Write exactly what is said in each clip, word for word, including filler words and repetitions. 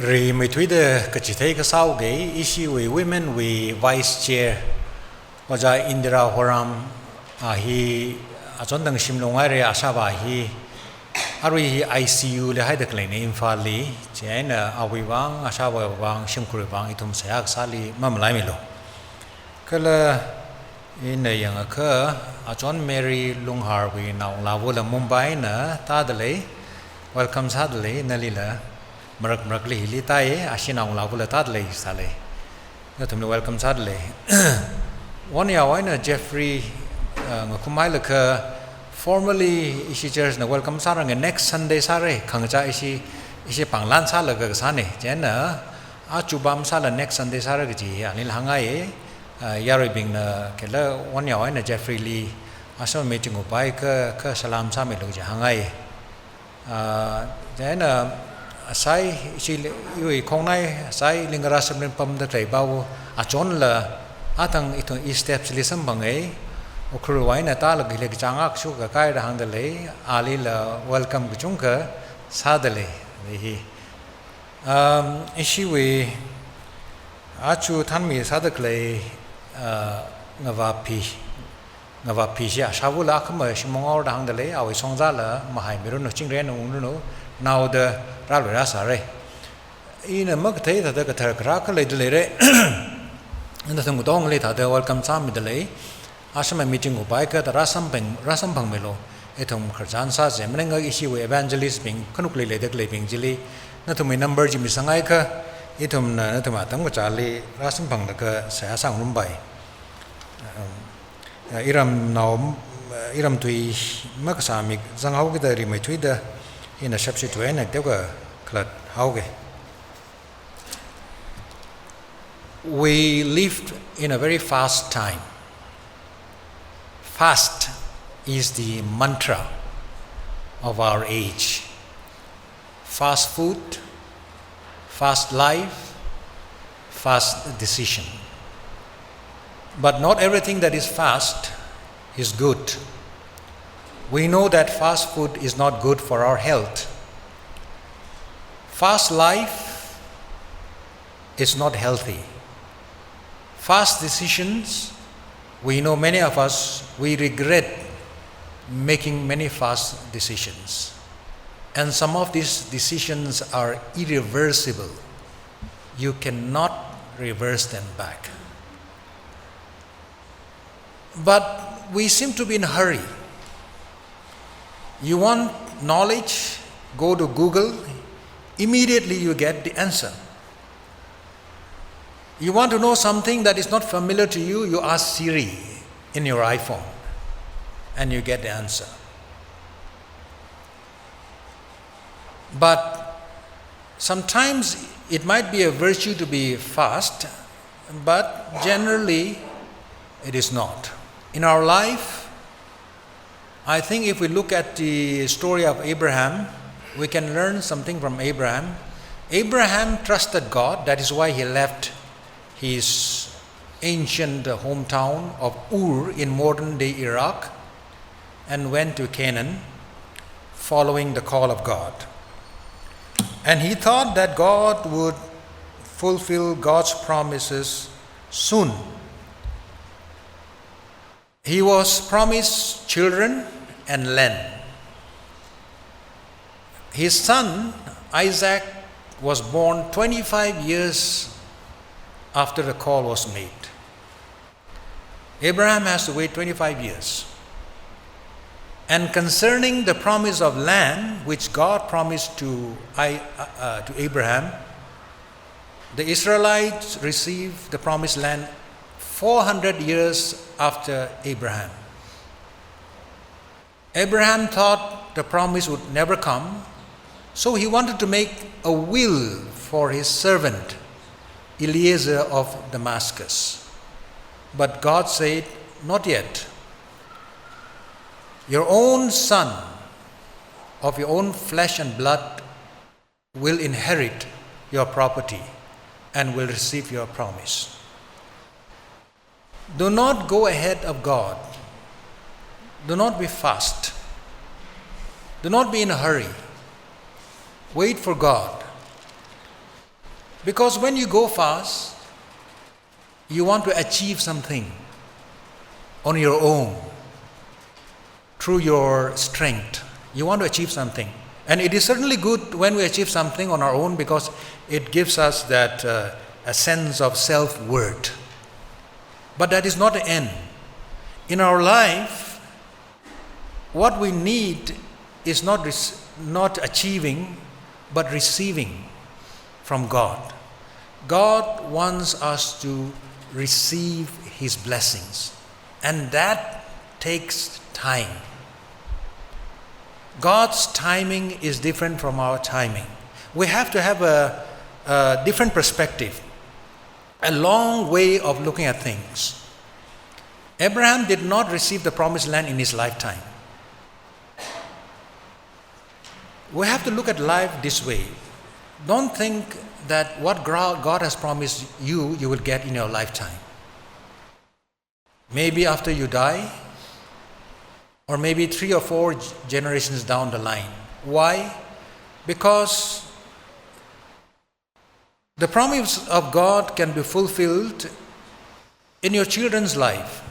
Rimeithuida kachithei kasā haoga, ishiwui Women wui Vice Chair, Ojā Indira Horam, a hi achon tangda shimlung haira, ashāvā hi, arui hi I C U li haida khaleina Imphalli, chieina awui vang, ashāvāwui vang, shimkhurwui vang, ithum seihā kasāli mamalaimilu. Kala ina yangakha, achon Mary Lungharwui naongalāvāla Mumbaina tādalei, welcome sādalei, nalila marak marakli hili tāi, ashi naongalāvāla tādalei sālei. Nathumli welcome sādalei. Wonyaowa eina Jeffrey, uh, ngakhumhailaga, formally ishi church na welcome sāranga, next Sunday sāra, khangachā ishi, ishi pānglan sālaga kasāna, chieina, aja pam sāla next Sunday sāra kaji hi anila hāngngai, ah, yaruibingna kala wonyaowa eina Jeffrey li, asam meeting upai kha, kha salam sāmilu kaji hāngngai. Ah, chieina asai ishi li, iwui khongnai, asai Lingara Samrin pamda khalei pao, achonla, athang ithum i steps li samphanga, Ukhrulwui eina tālaga hili kachāng akha shukahaira hāngdalei, alila welcome kachungkha sādalei, hi. Um, ishiwui aja thanmi sāda khalei, uh, Ngavaphi, Ngavaphi chi ashāvāla akhama shimung haora da hāngdalei, awui shongzāla mahaimiranu, chingri eina ungranu, naoda rālui rāsāra. Ina makathei thāda kathar kharā khalei dalei re. Nathum katongli thāda welcome sāmidalei. Asam meeting upai kha thāda rāsamphang, rāsamphangmilu. Ithum khararchan sāsa, maningakha ishiwui evangelist bing, khanukli leida khaleibing chili, nathumwui number chi misangakha, ithumna nathum atam kachāli rāsamphanglaga seihā sāngarumpai. Um, uh, iramnao, uh, iram tui makasā mi zanghaokida rimeithuida, ina shapshi tui eina teokha khalat haoga. We lived in a very fast time. Fast is the mantra of our age. Fast food, fast life, fast decision. But not everything that is fast is good. We know that fast food is not good for our health. Fast life is not healthy. Fast decisions, we know many of us, we regret making many fast decisions. And some of these decisions are irreversible. You cannot reverse them back. But we seem to be in a hurry. You want knowledge, go to Google, immediately you get the answer. You want to know something that is not familiar to you, you ask Siri in your iPhone, and you get the answer. But sometimes it might be a virtue to be fast, but generally it is not. In our life, I think if we look at the story of Abraham, we can learn something from Abraham. Abraham trusted God, that is why he left his ancient hometown of Ur in modern-day Iraq and went to Canaan, following the call of God. And he thought that God would fulfill God's promises soon. He was promised children and land. His son, Isaac, was born twenty-five years after the call was made. Abraham has to wait twenty-five years. And concerning the promise of land, which God promised to I-, uh, uh, to Abraham, the Israelites received the promised land four hundred years after Abraham. Abraham thought the promise would never come, so he wanted to make a will for his servant Eliezer of Damascus. But God said, "Not yet. Your own son, of your own flesh and blood, will inherit your property and will receive your promise." Do not go ahead of God. Do not be fast. Do not be in a hurry. Wait for God. Because when you go fast, you want to achieve something on your own, through your strength. You want to achieve something. And it is certainly good when we achieve something on our own because it gives us that, uh, a sense of self-worth. But that is not the end. In our life, what we need is not rec-, not achieving, but receiving from God. God wants us to receive His blessings, and that takes time. God's timing is different from our timing. We have to have a, a different perspective, a long way of looking at things. Abraham did not receive the promised land in his lifetime. We have to look at life this way. Don't think that what gra-, God has promised you, you will get in your lifetime. Maybe after you die, or maybe three or four g-, generations down the line. Why? Because the promise of God can be fulfilled in your children's life.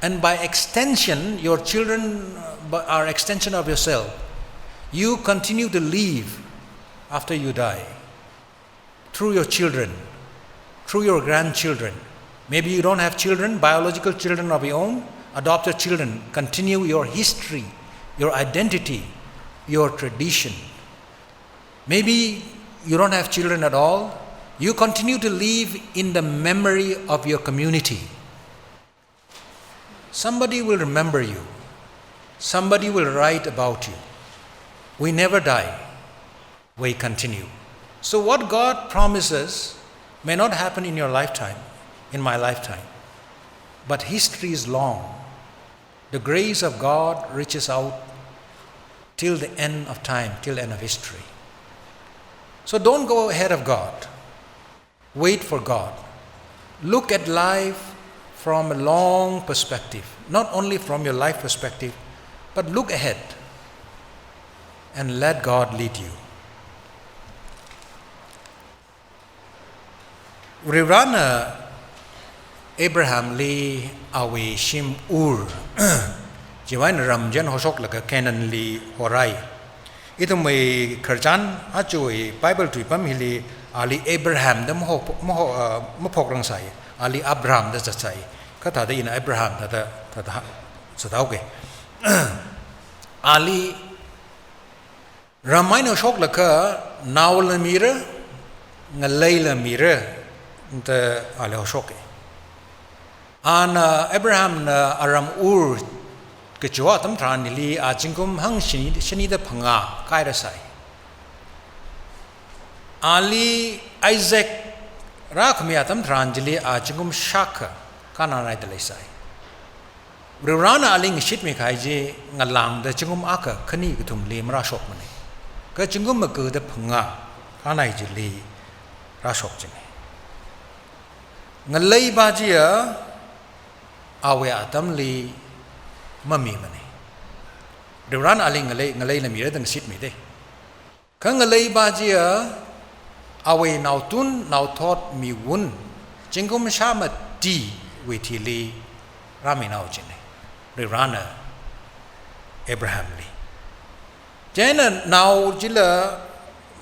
And by extension, your children, uh, are extension of yourself. You continue to live after you die through your children, through your grandchildren. Maybe you don't have children, biological children of your own, adopted children continue your history, your identity, your tradition. Maybe you don't have children at all. You continue to live in the memory of your community. Somebody will remember you. Somebody will write about you. We never die. We continue. So what God promises may not happen in your lifetime, in my lifetime. But history is long. The grace of God reaches out till the end of time, till the end of history. So don't go ahead of God. Wait for God. Look at life from a long perspective, not only from your life perspective, but look ahead and let God lead you. Varivarana Abrahamli awui shim Ur, chiwui eina ram chieina hoshoklaga Canaanli horai. Ithumwui khararchan, aja Bible tuipam hili ali Abraham da maho, maho, uh, maphokrangsai, ali Abram da zatsai. Kha thāda ina Abraham thāda, thāda ha-, zathaoke. Ali ram eina hoshoklaga naola mira, ngaleila mira da ali hoshoke. Ana Abrahamna aram Ur kachiva atam tharanli a zingkum hangshini, shinida phangā kairasai. Ali Isaac rākhami atam tharan chili a zingkum shākha kānānaida leisai. Varivarana ali ngashitmi kahai chi ngalāngda zingkum akha khani kathumli marāshokmane. Kha zingkum maga da phangā kānai chili rāshok chine. Ngaleiva chiya awui atamli mamimane. Varivarana ali ngalei, ngaleila mira da ngashitmide. Kha ngaleiva chiya awui naotun, naothot miwun, zingkum shāmatiwui thili rāminao chine, Varivarana Abrahamli. Chieina nao chila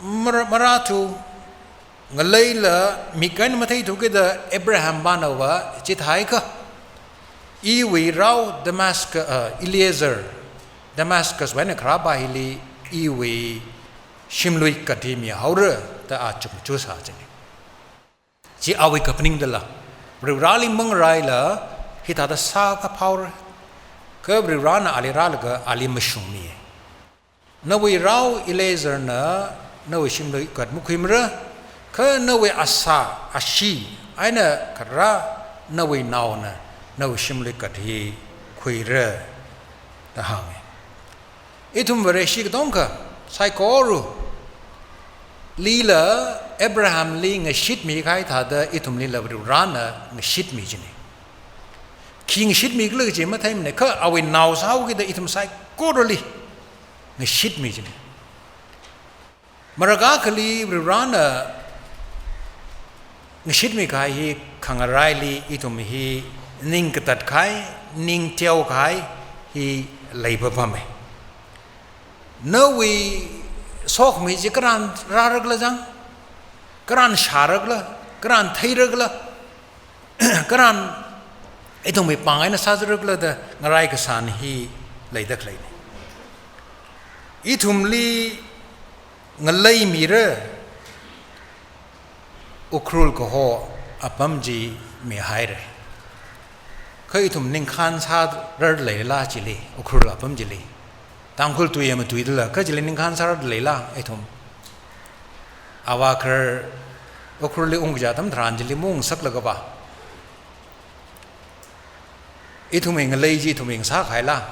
mara-, marāthu, ngaleila mik eina matheithu kida Abrahamvana va chithākha, iwui rao Damascus, uh, Eliezer, Damascuswui eina kharāva hili iwui shimlui kat hi mihaora da a chukmajā sā chine. Chi awui kaphaning dala. Varivarali mangaraila hithāda sākaphaora. Kha Varivarana ali rālaga ali mashungmiye. Nawui rao Eliezerna nawui shimlui kat makhuimara, kha nawui asā, ashee eina kharā nawui naona nawui shimlui kat hi khuira da hānge. Ithum Vareshi katonga saikoralila Abrahamli ngashitmi kahai thāda ithumlila Varivarana ngashitmi chine. Khi ngashitmi khala kaji matheimane, kha awui nao sāhaokida ithum saikorali ngashitmi chine. Marākha akhali Varivarana Shitmi kahai hi khangaraili ithum hi ning katat kahai, ning teo kahai hi leipapame. Nawui sokhami chi karan rārakla jang, karan shārakla, karan theirakla, karan ithumwui pāng eina sāzarakla da ngarai kasān hi leida khaleine. Ithumli ngalei mira, Ukhrul kaho apam chi mihaire. Kha ithum ningkhān sārar leila chili, Ukhrul apam chili. Tangkhul tui ama tuidala, kha chili ningkhān sārar leila ithum. Avā khar Ukhrulli ungkaja atam tharan chili maungsaklaga va, ithumwui ngalei chi ithumwui ngasā kahaila.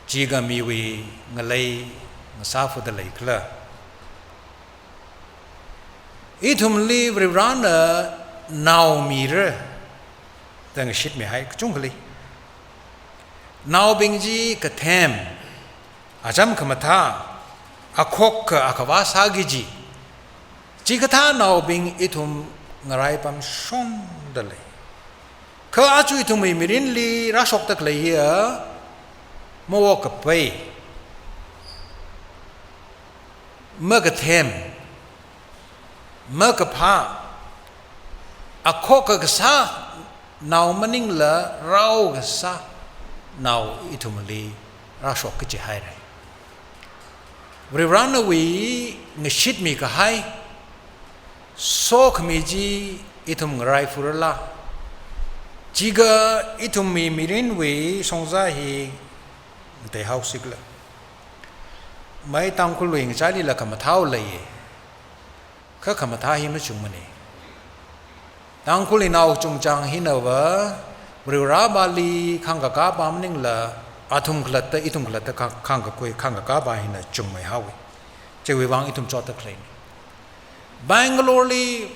Chikha miwui ngalei ngasā fuda leikhala. Ithumli Varivarana nao mira da ngashitmihai kachungkhali. Naobing chi kathem, acham khamathā, akhok kha akhava sāki kaji, chikathā naobing ithum ngarai pamshongda lei. Kha aja ithumwui mirinli rāshokda khalei hiya, mawo kapai, makathem, makaphā, akhok kha kasā nao maningla rao kasā nao ithumli rāshok kaji haire. Varivaranawui ngashitmi kahai sokhami chi ithum ngarai furala, chikha ithumwui mirinwui shongza hi ngatei haosikhala. Mai Tangkhulwui ngachailila khamathā leiye. Kha khamathā hi machungmane. Tangkhulli nao chungchang hinava, Varivarali khangkakapa maningla, athum khalatta, ithum khalatta khang-, khangkakhui, khangkakapa hina chungmei haowe. Chiwui vang ithum chotda khaleine. Bangaloreli,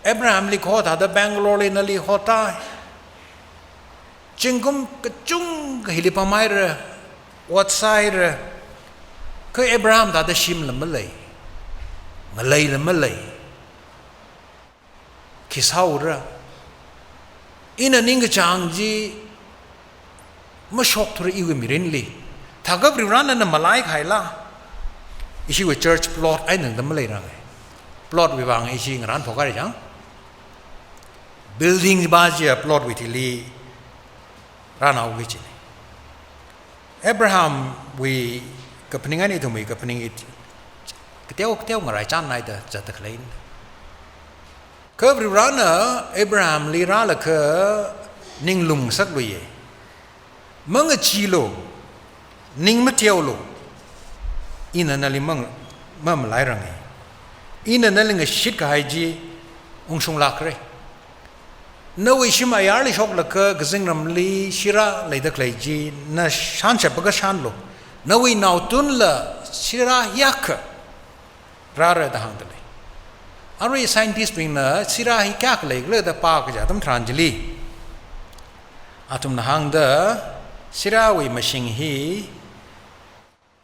Abrahamli kaho thāda Bangaloreli nali hotai. Zingkum kachungkha hili pamhaira, ot sāhaira, kha Abraham thāda shimla malei, ngaleila malei, khi sāura. Ina ningkachāng chi mashokthura iwui mirinli. Thākha Varivarana malai kahaila, ishiwui church plot eina tangda maleirange. Plot wui vang ishi ngaran phokhaira jang. Building va chiya plot wui thili rānao kajine. Abrahamwui kaphaning eina ithumwui kaphaning hi kateo kateo ngarai chānnaida zatda khalei. Kha Varivarana Abrahamli rālaga ninglum ngasakluiye. Mangacheelu, ning mateolu, ina nali mang-, mamalairanga. Ina nali ngashit kahai chi ungshunglākra. Nawui shim ayarli shoklaga kazingramli sirā leida khalei chi na shānshap akha shānlu. Nawui naotunla sirā hiyākha rāra da hāngda lei. Arui scientist bingna sirā hi kayākha leikhala da pākaja atam tharan chili, athumna hāngda sirāwui mashing hi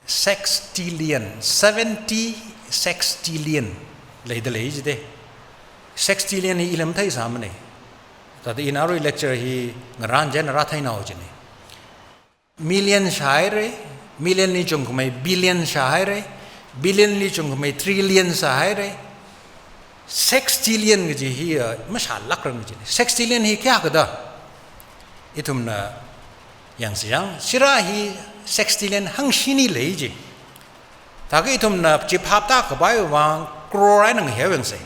sextillion, seventy sextillion leida lei jide. Sextillion hi ila matheisāmane. Thāda ina arui lecture hi ngaran chieina rātheinao jine. Million shāhaira, millionli chungkhamei billion shāhaira, billionli chungkhamei trillion shāhaira. Sextillion kaji hi, ah, mashālākranga jine. Sextillion hi kayākha da? Ithumna yangsa jang, sirā hi sextillion hangshini lei ji. Thākha ithumna chi phaptākhavai vang crore eina ngaheo yangsa.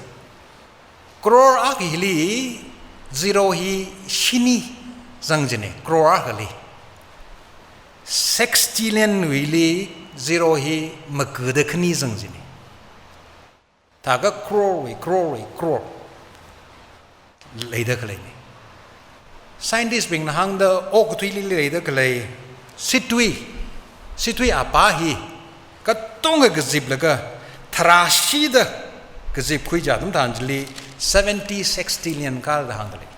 Crore akhali zero hi shini zang jine, crore akhali. Sextillion wuili zero hi maga da khani zang jine. Thākha crore wui, crore wui, crore leida khaleine. Scientist bingna hāngda okathuili leida khalei situi, situi apā hi katonga kaziplaga tharāshida kazipkhui kaja atam tharan chili seventy sextillion kāra da hāngda lei.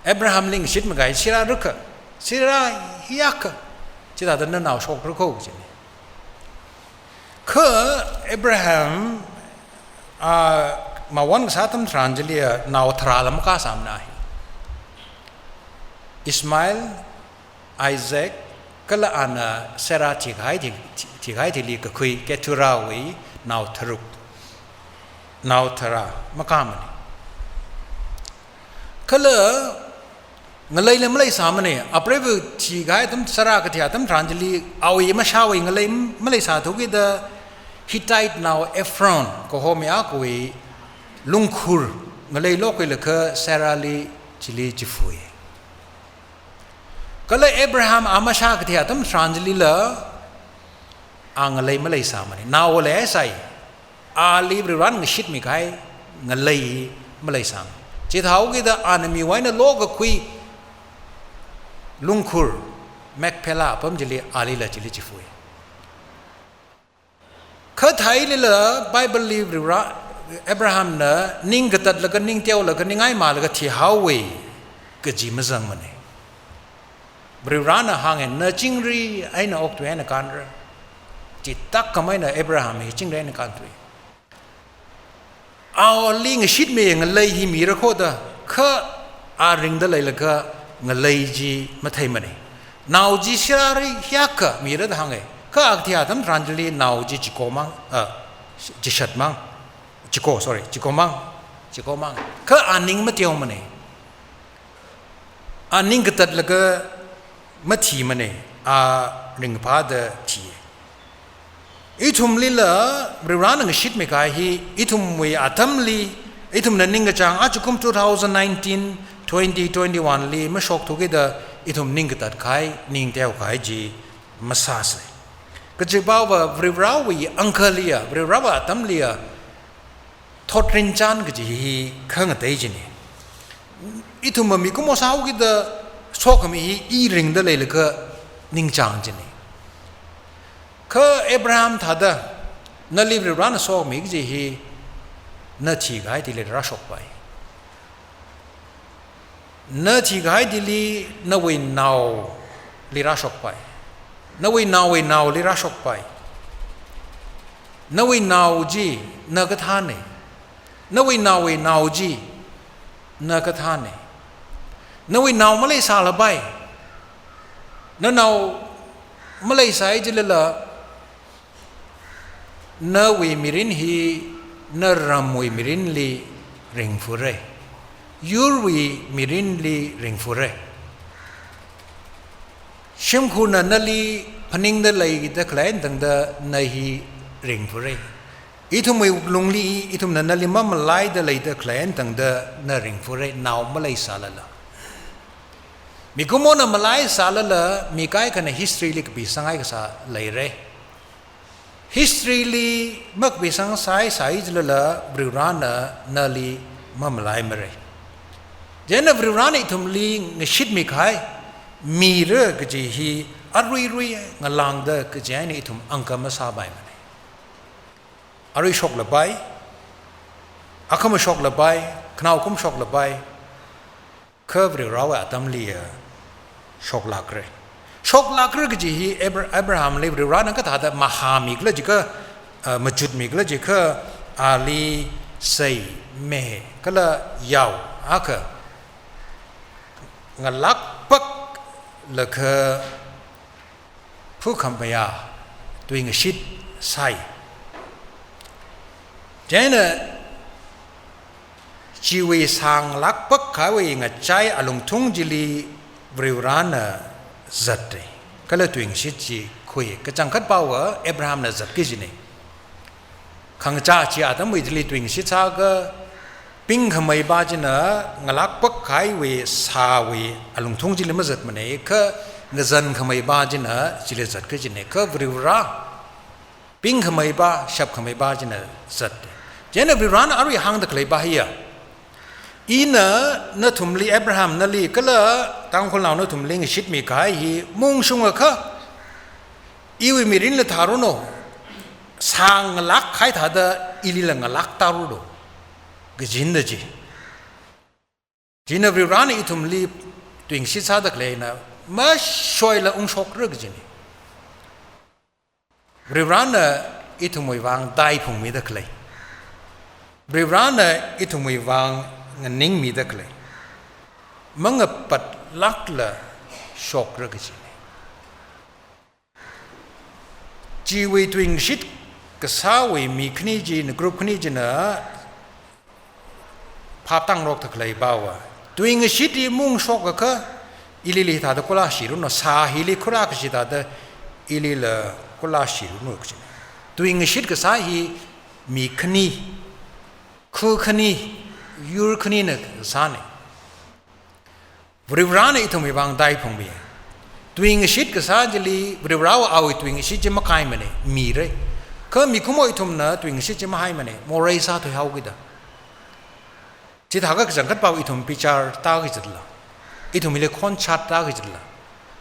Abrahamli ngashit makahai sirā rukha, sirā hiyākha, chithāda nanao shokra kho kajine. Kha Abraham A, mawon kasā atam tharan chili a nao tharā lam kasāmana hi. Ishmael, Isaac, kala ana Sarah thikahai thi, thi, thikahai thili kakhui Keturahwui nao tharuk, nao tharā makamana. Kala ngaleila maleisāmana, apreiva thikahai atam, Sarah kathi atam tharan chili awui mashāwui ngalei maleisāthukida Hittite nao Ephron kaho mi akhawui lungkhur ngalei lokhuilaga Sarahli chili chifui. Kala Abraham a mashā kathi atam tharan chilila a ngalei maleisāmana. Nao leisai, ali Varivarana ngashitmikahai ngalei maleisāmana. Chithāhaokida ana miwui eina lokakhui lungkhur Machpelah apam chili alila chili chifui. Kha theilila Bible li Varivara, Abrahamna ning katatlaga, ning teolaga, ningai malaga thihaowa kaji mazangmana. Varivarana hānga, na chingri eina okthui eina kānra. Chithākhamei eina Abraham hi chingri eina kānthui. Awuili ngashitmi ngalei hi mira kho da, kha a ringda leilaga ngalei chi matheimana. Nao chi sirari hiyākha mira da hānga. Kha a kathi atam tharan chili nao chi chikomang, a, chishatmang, chiko, sorry, chikomang, chikomang. Kha a ning mateomana. A ning katatlaga mathimana, a ringphāda thi. Ithumlila Varivarana ngashitmikahai hi, ithumwui atamli, ithumna ningkachāng ajakum two thousand nineteen, twenty twenty-one li mashokthukida ithum ning katatkahai, ning teokahai chi masāsa. Kajiva Varivarawui angkaliya, Varivarawui atamliya, thotrinchān kaji hi khangatei china. Ithumva mikumo sāhaokida sokhami hi i ringda leilaga ningchāng china. Kha Abraham thāda, nali Varivarana sokhami kaji hi na thikahai thili rāshokpai. Na thikahai thili nawui naoli rāshokpai. Nawui naowui naoli rāshokpai. Nawui nao chi na kathāna. Nawui naowui nao chi na kathāna. Nawui nao maleisālapai. Na nao maleisai chilala, nawui mirin hi na ramwui mirinli ringphura. Yurwui mirinli ringphura. Shimkhurna nali phaningda leida khalei eina tangda na hi ringphura. Ithumwui wuklungli, ithumna nali mamalaida leida khalei eina tangda na ringphura, nao maleisālala. Mikumona malaisālala, mi kaikhana history li kapisanghaida kasā leira. History li makapisang sāsai chilala Varivarana nali mamalaimara. Chieina Varivarana ithumli ngashitmikahai mira kaji hi aruirui ngalāngda kaji eina ithum angka masāpaimana. Arui shoklapai, akhama shoklapai, khanao kum shoklapai, kha Varivarawui atamliya shoklākra. Shoklākra kaji hi Abra-, Abrahamli Varivarana kathāda mahāmikhala jiakha, ah, machutmikhala jiakha, ali sei, me, kala yao, akha ngalākpaklaga phukhamayā tuingashit sāi. Chieina chiwui sāngalākpak kahaiwui ngachai alungthung chili Varivarana zatta. Kala tuingashit chi khui. Kachangkhat pao Abrahamna zatki kajina. Khangachā chi atamwui chili tuingashit sāakha, pingkhameipa china ngalākpak kahaiwui sāwui alungthung chili mazatmana, kha ngazankhameipa china chili zatki kajina, kha Varivara pingkhameipa, shapkhameipa china zatta. Chieina Varivarana arui hāngda khaleipa hiya, ina nathumli, Abraham nali kala Tangkhulnao nathumli ngashitmikahai hi maungshungakha, iwui mirinla thāranu, sāngalāk kahai thāda ilila ngalākta ranu, kajina da chi. Chieina Varivarana ithumli tuingashit sāda khaleina mashoila ungshokra kajina. Varivarana ithumwui vang dai phungmida khalei. Varivarana ithumwui vang nganingmida khalei mangapatlākla shokra kajina. Chiwui tuingashit kasāwui mi khani china, group khani china phap tāngarokta khalei bawa, tuingashit hi mung shokakha, ilila hithāda khuirāshiranu, sā hili khuirā kaji thāda ilila khuirāshiranu kajina. Tuingashit kasā hi mi khani, khu khani, yur khanina kasāna. Varivarana ithumwui vang dai phungmi. Tuingashit kasā chili, Varivarawui awui tuingashit chi makaimana, mira. Kha mikumo ithumna tuingashit chi mahaimana, morei sāthuihaokida. Chithākha kachangkhat pao ithum bichar tāki zatla, ithumli khonshat tāki zatla.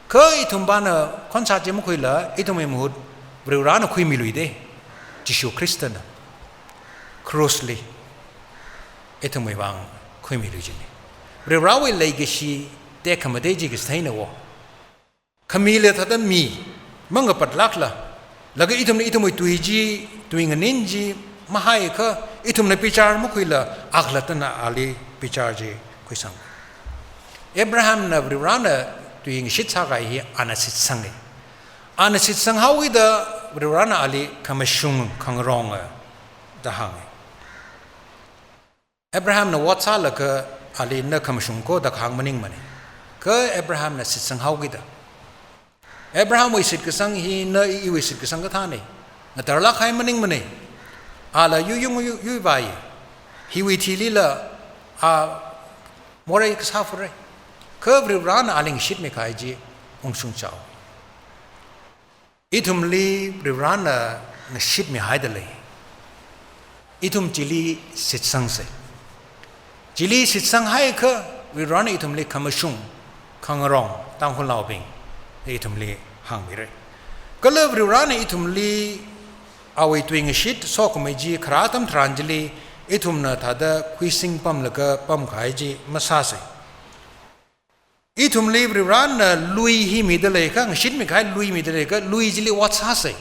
Kha ithum pana khonshat chi makhuila, ithumwui mahut Varivarana khuimiluida, Jishu Khristana cross li ithumwui vang khuimilui jina. Varivarawui leikashi tekhamatei chi kachitheina wo. Khamila thāda mi, mangapatlākla, laga ithumna ithumwui tui chi, tui nganin chi mahaiakha, ithumna bichar makhuila, akhalattana ali bichar chi khuisang. Abrahamna Varivarana tuingashit sākahai hi ana shitsanga. Ana shitsanghaokida Varivarana ali khamashung khangaronga da hānga. Abrahamna ot sālaga ali na khamashung ko da kahāng maningmana. Kha Abrahamna shitsanghaokida. Abrahamwui shitkasang hi na iwui shitkasang kathāna. Ngatarlāk kahai maningmana. Ala yuyung yu, yuivai. Hiwui thilila a morei kasā fura. Kha Varivarana ali ngashitmi kahai chi ungshung chao. Ithumli Varivarana ngashitmihaida lei. Ithum chili shitsangsa. Chili shitsanghaiakha Varivarana ithumli khamashung khangarong Tangkhulnaobing ithumli hāngmira. Kala Varivarana ithumli awui tuingashit sokhamei chi kharā atam tharan chili ithumna thāda khuising pamlaga pamkahai chi masāsa. Ithumli Varivarana lui hi mida leiakha, ngashitmi kahai lui mida leiakha, lui chili ot sāsa.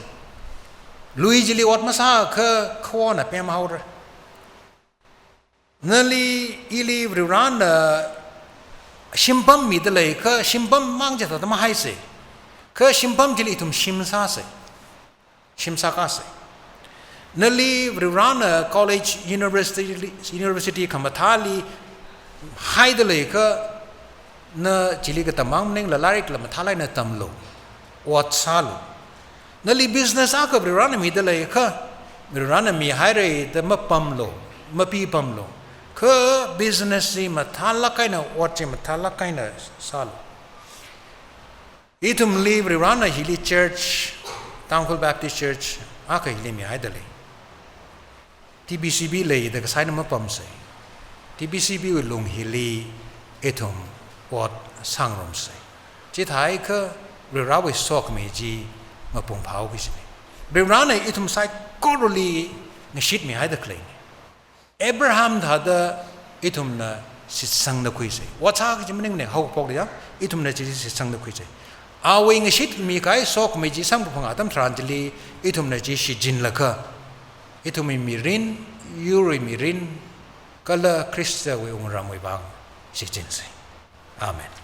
Lui chili ot masāakha khaona pemhaora. Nali ili Varivarana shimpam mida leiakha, shimpam mang chithāda mahaisa. Kha shimpam chili ithum shim sāsa. Shim sākasa. Nali Varivarana college, university, university khamathāli haida leiakha, na chili katam mang maningla lairikla mathālāk eina tamlu, ot sālu. Nali business akha Varivarana mida leiakha, Varivarana mihaira da mapamlu, mapipamlu. Kha business chi mathālāk eina, ot chi mathālāk eina sālu. Ithumli Varivarana hili church, Tangkhul Baptist Church, akha hili mihaida lei. T B C B lei da kasā eina mapamsa. T B C B wui lung hili ithum ot sāngarumsa. Chithākha Varivarawui sokhami chi mapung phāhaoki kajina. Varivarana ithum saikorali ngashitmihaida khaleina. Abraham thāda ithumna shitsangda khuisa. Ot sā kaji maningmana, haophokda ya, ithumna chi shitsangda khuisa. Awui ngashitmi kahai sokhami chi samkaphangā atam tharan chili ithumna chi shichinlaga, ithumwui mirin, yurwui mirin, kala Khristawui wungramwui vang shichinsa. Amen.